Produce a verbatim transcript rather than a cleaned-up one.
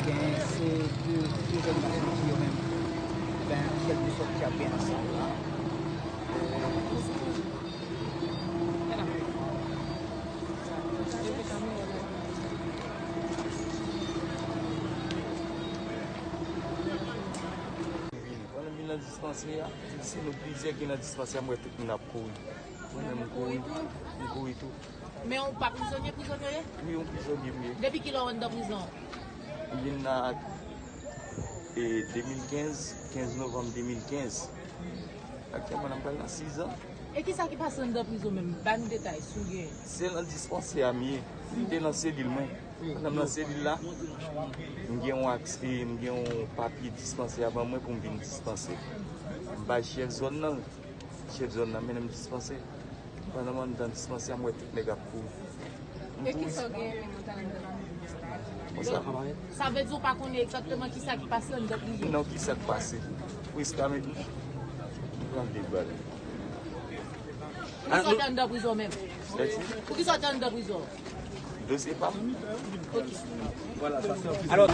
Gen se de, de jèn gason ki yo menm, ben, kèlkesòt ki ap gen nan sal la. Pandan m vin nan dispansè a, se nou plizyè ki nan dispansè a, m wè tout moun ap kouri. Mwen menm, m kouri, m kouri tou. Men ou pa prizonye, prizonye w ye? Wi, yon prizonye m ye. Depi kilè w anndan prizon an? M vin la, e, de mil kenz, kenz novanm de mil kenz. Aktyèlman, n ap pral nan sizan. E kisa ki pase anndan prizon menm? Ba n detay, si w gen. Se nan dispansè a m ye. M te nan selil mwen. Pandan m nan selil la, m gen yon aks-, e, m gen yon papye dispansè a ban mwen pou m vin dispansè. M bay chèf zòn nan. Chèf zòn nan mennen m dispansè. Pandan m anndan dispansè a, m wè tout nèg ap kouri. M E kouri. Kisa w genyen menm ou t al anndan prizon? Konsa. Sa vle di ou pa konnen egzakteman kisa ki pase anndan prizon? Non, kisa k pase? Prèske a met m pran de bal. Poukisa w te anndan prizon menm? Eti? Poukisa w te anndan prizon? Dosye pa m. Ok. Alò,